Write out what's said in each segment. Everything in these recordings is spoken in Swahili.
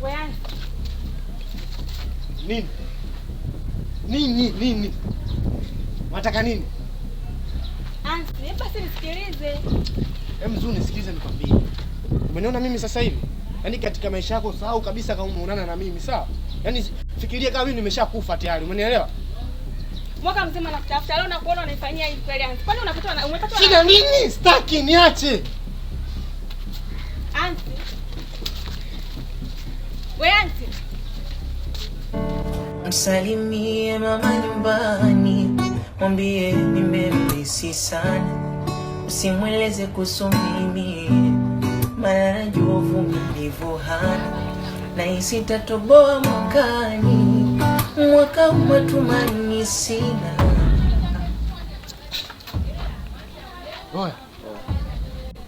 We Ansi. Nini? Nini nini? Unataka nini? Ansi, hebu basi nisikilize. Hem, Zuu, nisikilize nikwambie. Umeniona mimi sasa hivi? Yaani katika maisha yako sahau kabisa kama umeonana na mimi, sawa? Yaani fikiria kama mimi nimeshakufa tayari, umenielewa? Mwaka mzima nakutafuta, leo nakuona unaifanyia hivi kweli Ansi. Kwani unapatwa na umepatwa Shida nini? Sitaki, niache. Ansi. We Ansi. Msalimie mama nyumbani, mwambie nimemisi sana, usimweleze kuhusu mimi, maana najua uvumilivu hana, nahisi tatoboa mwakani, mwaka huu matumaini sina. Oya.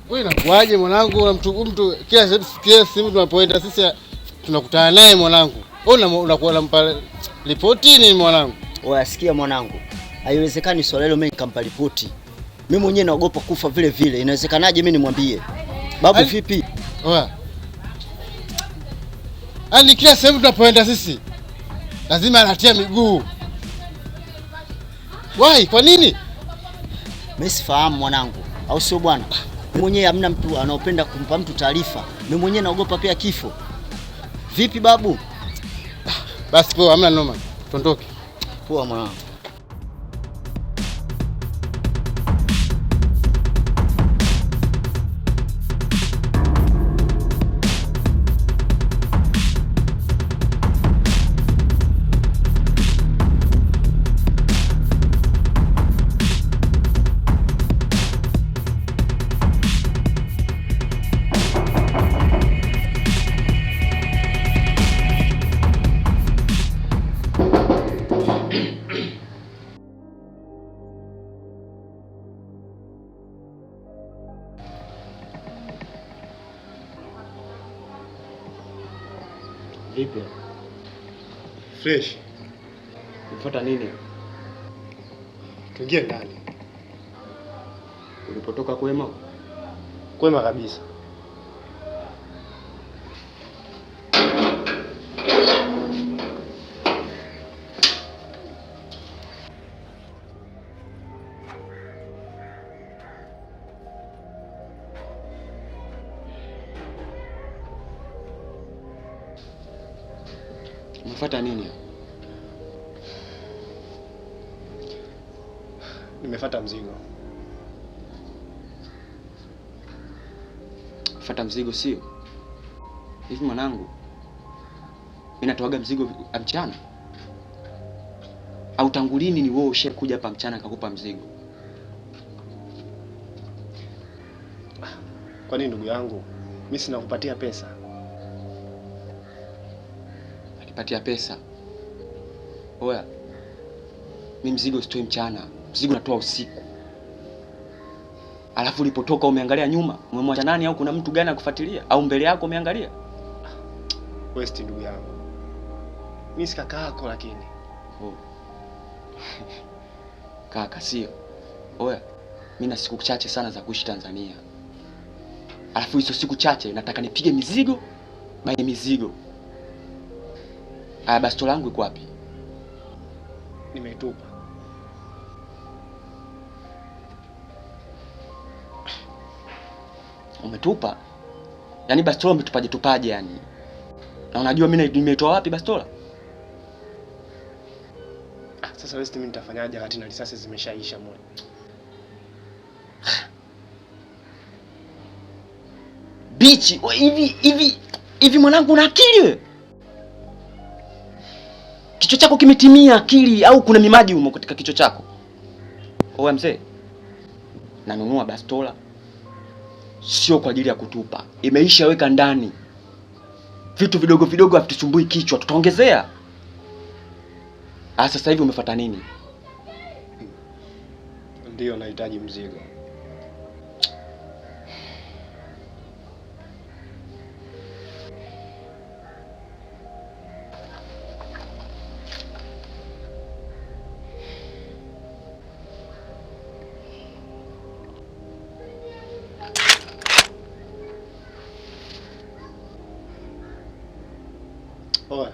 Wewe inakuaje mwanangu na mtu kila sehemu tunapoenda sisi tunakutana naye mwanangu. Wewe unakuwa unampa ripoti nini mwanangu? Oya, sikia mwanangu. Haiwezekani swala hilo mimi nikampa ripoti. Mimi mwenyewe naogopa kufa vile vile. Inawezekanaje mimi nimwambie? Babu vipi? Oya. Yaani kila sehemu tunapoenda sisi lazima anatia miguu. Wai, kwa nini? Mimi sifahamu mwanangu, au sio bwana? Mimi mwenyewe hamna mtu anaopenda kumpa mtu taarifa. Mimi mwenyewe naogopa pia kifo. Vipi babu? Basi poa, hamna noma. Tuondoke. Poa mwanangu. Vipi? Fresh. Umefuata nini? Tuingie ndani. Ulipotoka kwema? Kwema kabisa. Umefuata nini? Nimefuata mzigo. Fuata mzigo sio? Hivi mwanangu, mimi natoaga mzigo mchana? Au tangu lini ni wewe ushakuja hapa mchana nikakupa mzigo? Kwa nini ndugu yangu? Mimi sina kupatia pesa. Nipatia pesa. Oya, mimi mzigo sitoi mchana, mzigo natoa usiku. Alafu ulipotoka umeangalia nyuma, umemwacha nani au kuna mtu gani akufuatilia? Au mbele yako umeangalia? West ndugu yangu. Mimi si kaka yako lakini. Oh. Kaka sio. Oya, mimi na siku chache sana za kuishi Tanzania. Alafu hizo siku chache nataka nipige mizigo, bai mizigo. Aya, bastola yangu iko wapi? Nimeitupa. Umetupa? Yaani bastola umetupaje tupaje yani? Na unajua mimi nimeitoa wapi bastola? Sasa West, mimi nitafanyaje wakati na risasi zimeshaisha mule? Bichi, hivi hivi mwanangu una akili wewe? Kichwa chako kimetimia akili au kuna mimaji humo katika kichwa chako? Oya mzee, nanunua bastola sio kwa ajili ya kutupa. Imeisha, weka ndani. Vitu vidogo vidogo havitusumbui kichwa, tutaongezea. Ah, sasa hivi umefuata nini? Ndio nahitaji mzigo. Oya,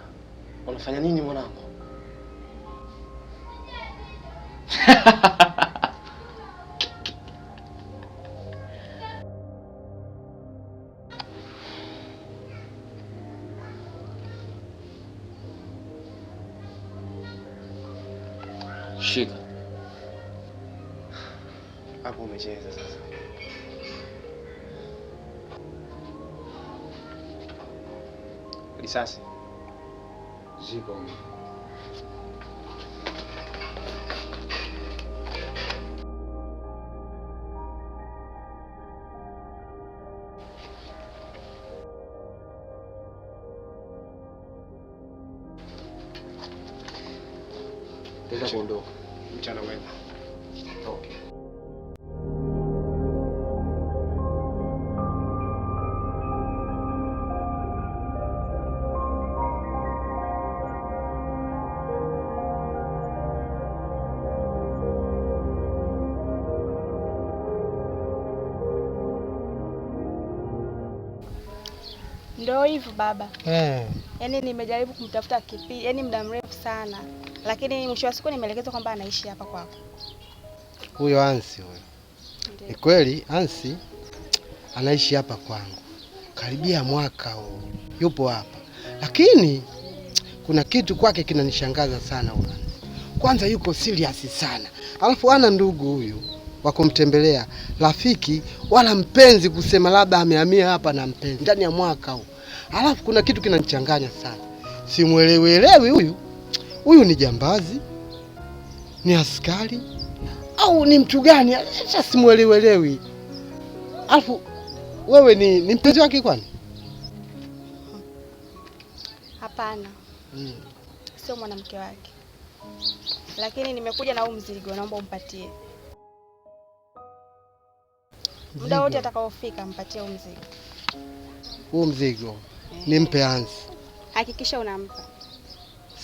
unafanya nini mwanangu? Shika. Hapo umecheza sasa. Risasi zipo. Tenda kuondoka. Mchana mwema. Okay. Ndio hivyo baba. Yaani nimejaribu kumtafuta kipi, yaani muda mrefu sana. Lakini mwisho wa siku nimeelekezwa kwamba anaishi hapa kwako. Huyo Ansi huyo. Ni kweli Ansi anaishi hapa kwangu. Karibia mwaka huu yupo hapa. Lakini kuna kitu kwake kinanishangaza sana huyo Ansi. Kwanza yuko serious sana. Alafu ana ndugu huyu wa kumtembelea, rafiki wala mpenzi kusema labda amehamia hapa na mpenzi ndani ya mwaka huu. Alafu kuna kitu kinanichanganya sana. Simuelewi huyu. Huyu ni jambazi? Ni askari? Au ni mtu gani? Sasa simuelewi. Alafu wewe ni mpenzi wake kwani? Hapana. Sio mwanamke wake. Lakini nimekuja na huu mzigo, naomba umpatie. Muda wote atakaofika mpatie huu mzigo. Huu mzigo nimpe Ansi. Hakikisha unampa.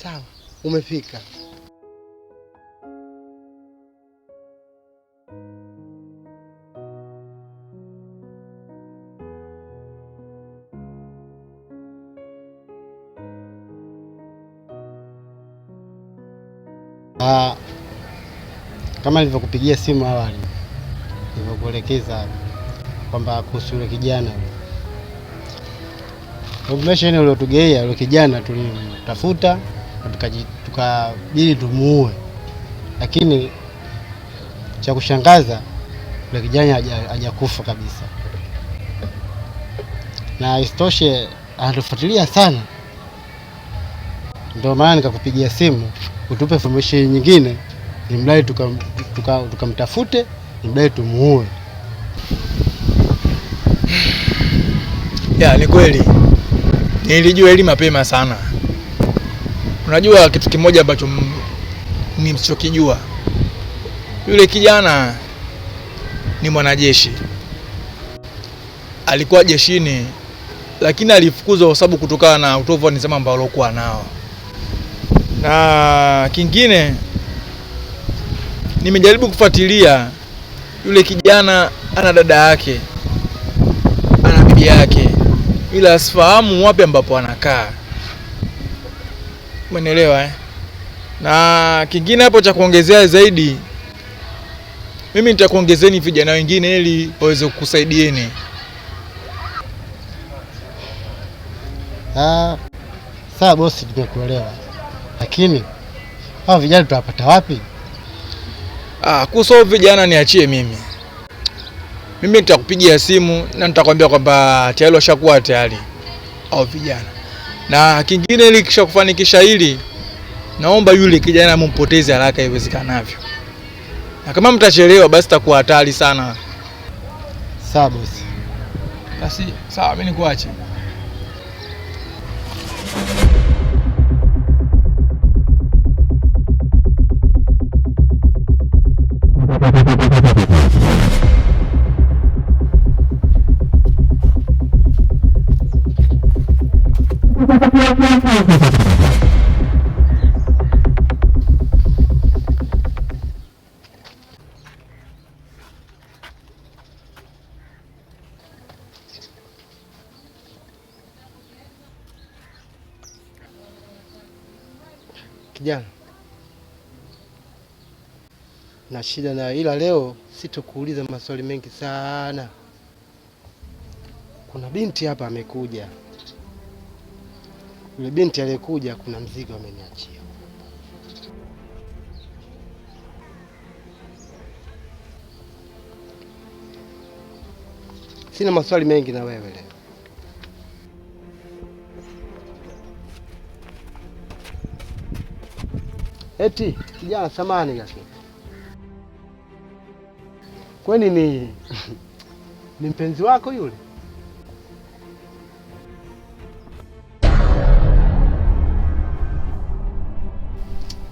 Sawa, umefika. Kama nilivyokupigia simu awali, nilivyokuelekeza kwamba kuhusu yule kijana, information uliotugeia yule kijana tulimtafuta na tukabidi tumuue, lakini cha kushangaza yule kijana hajakufa kabisa, na isitoshe anatufuatilia sana. Ndio maana nikakupigia simu utupe information nyingine, nimdai tukamtafute, nimdai tumuue. Ya, ni kweli nilijua hili mapema sana. Unajua kitu kimoja ambacho ni msichokijua, yule kijana ni mwanajeshi, alikuwa jeshini, lakini alifukuzwa kwa sababu kutokana na utovu wa nidhamu ambao alikuwa nao. Na kingine nimejaribu kufuatilia, yule kijana ana dada yake, ana bibi yake, ila sifahamu wapi ambapo anakaa. Umeelewa eh? Na kingine hapo cha kuongezea zaidi, mimi nitakuongezeni vijana wengine ili waweze kukusaidieni. Sawa bosi, tumekuelewa. Lakini hao vijana tutawapata wapi? Kuhusu vijana niachie mimi. Mimi nitakupigia simu na nitakwambia kwamba tayari washakuwa tayari hao vijana. Na kingine ili kisha kufanikisha hili, naomba yule kijana mumpoteze haraka iwezekanavyo. Na kama mtachelewa basi itakuwa hatari sana. Sawa bosi. Basi sawa, mimi nikuache. Kijana, na shida na ila leo sitokuuliza maswali mengi sana. Kuna binti hapa amekuja. Yule binti aliyekuja kuna mzigo ameniachia. Sina maswali mengi na wewe leo. Eti kijana, samahani lakini kwani ni mpenzi wako yule?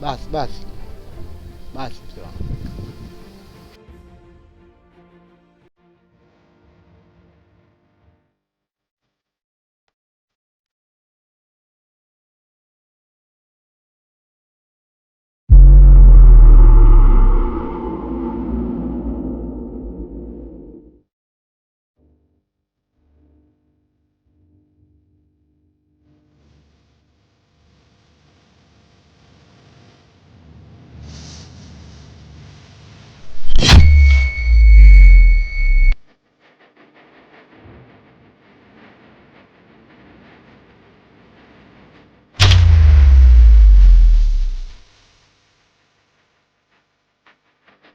Basi basi basi, mzee wangu.